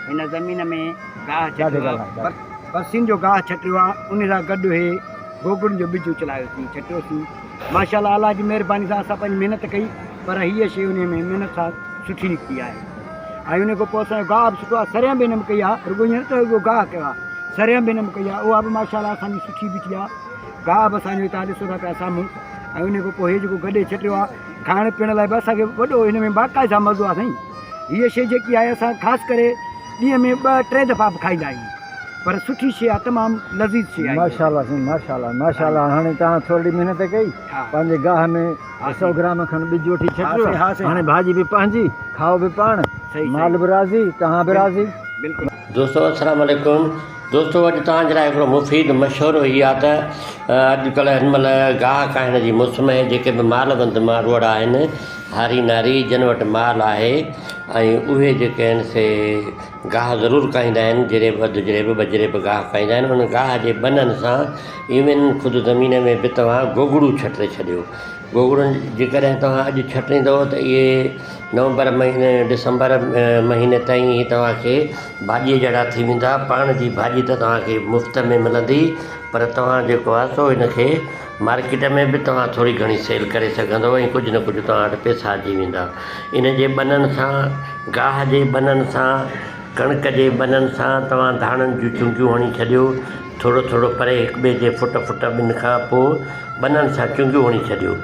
هن زمين ۾ گاهه ڇٽيو آ، برسين جو گاهه ڇٽيو آ، ان سان گڏ هي گوگڙن جو ٻج اڇلايوسين، ڇٽيوسين. ماشاء الله الله جي مهرباني سان اسان پنهنجي محنت ڪئي پر هيء شيء انهيء ۾ محنت سان سٺي نڪتي آهي ۽ ان کان پوء اسان جو گاهه به سٺو آهي، سريان به هن ۾ ڪئي آهي، رڳو ائين نه ته رڳو گاهه ڪيو آهي، سريان به هن ۾ ڪئي آهي، اها به ماشاء الله اسان جي سٺي بيٺي آهي، گاهه به اسان جو هتان ڏسو ٿا پيا سامهون ۽ ان کان پوء هي جيڪو گڏي ڇٽيو آهي، کائڻ پيئڻ لاء به اسان کي وڏو هن ۾ باقاعده مزو آهي سائين. هيء شيء جيڪي آهي اسان خاص ڪري ڏينهن ۾ ٻه ٽي دفعا به کائيندا آهيون پر سٺي شيء آهي تمام لذيذ شيء آهي. ماشاءالله سائين ماشاءالله ماشاءالله هاڻي توهان ٿورڙي محنت ڪئي پنهنجي گاهه ۾ سو گرام کن ٻج وٺي ڇٽيو هاڻي ڀاڄي به پنهنجي کائو به پاڻ مال به راضي توهان به راضي. دوستو السلام عليڪم دوستو اڄ توهان جي لاء هڪڙو مفيد مشورو هي آ ته اڄ ڪلهه هن مهل گاهه ڪاهڻ جي موسم آهي جيڪي به مال وند ماروئڙا آهن هاري ناري جن وٽ مال آهي ۽ اهي جيڪي آهن سي گاهه ضرور ڪاهيندا آهن جريب اڌ جريب ٻه جريب گاهه ڪاهيندا آهن ان گاهه جي ٻنن سان ايون خود زمين ۾ به توهان گوگڙو ڇٽي ڇڏيو گوگڙن جيڪڏهن توهان اڄ ڇٽيندو ته اهي نومبر مهيني ڊسمبر مهيني تائين هي توهان کي ڀاڄيء جهڙا ٿي ويندا پاڻ جي ڀاڄي ته توهان کي مفت ۾ ملندي پر توهان جيڪو آهي سو هن کي مارڪيٽ ۾ به توهان ٿوري گهڻي سيل ڪري سگهندؤ ۽ ڪجهه نه ڪجهه توهان وٽ پئسا اچي ويندا. ان جي ٻنن سان، گاهه جي ٻنن سان، ڪڻڪ جي ٻنن سان توهان ڌاڻن جون چونگيون هڻي ڇڏيو. ٿورو ٿورو پري هڪ ٻئي جي فٽ فٽ ٻن کان پوء ٻنن سان چونگيون هڻي ڇڏيو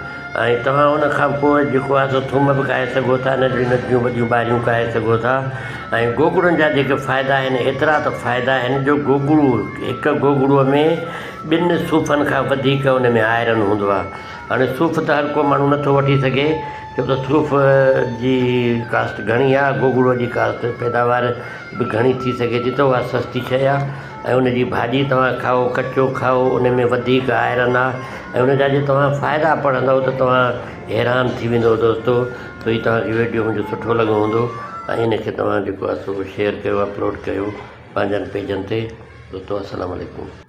۽ توهان ان کان پوء جيڪو آهي سو ٿوم به ڪاهي سگهو ٿا، ننڍڙيون ننڍڙيون وڏيون ٻاريون ڪاهي سگهو ٿا ۽ گوگڙن جا جيڪي فائدا آهن ايترا ته فائدا آهن جو گوگڙو هڪ گوگڙوء ۾ ٻن صوفن کان وڌيڪ ان ۾ آئرن هوندو آهي. هاڻي صوف ته هر ڪو ماڻهو نٿو وٺي سگهي ڇو ته صوف جي ڪاسٽ گهڻي آهي، گوگڙوء جي ڪاسٽ پيداوار به گهڻي ٿي سگهي ٿي ته اها سستي شيء آهي ۽ ان جي ڀاڄي توهان کائو ڪچو کائو ان ۾ وڌيڪ آئرن آهي ۽ ان جا جي توهان فائدا پڙهندؤ ته توهان حيران ٿي ويندؤ دوستو سو هي توهان کي ويڊيو منهنجو سٺو لڳو هوندو ۽ ان کي توهان جيڪو آهي سو شيئر ڪيو اپلوڊ ڪيو پنهنجن پيجن تي دوستو السلام عليڪم.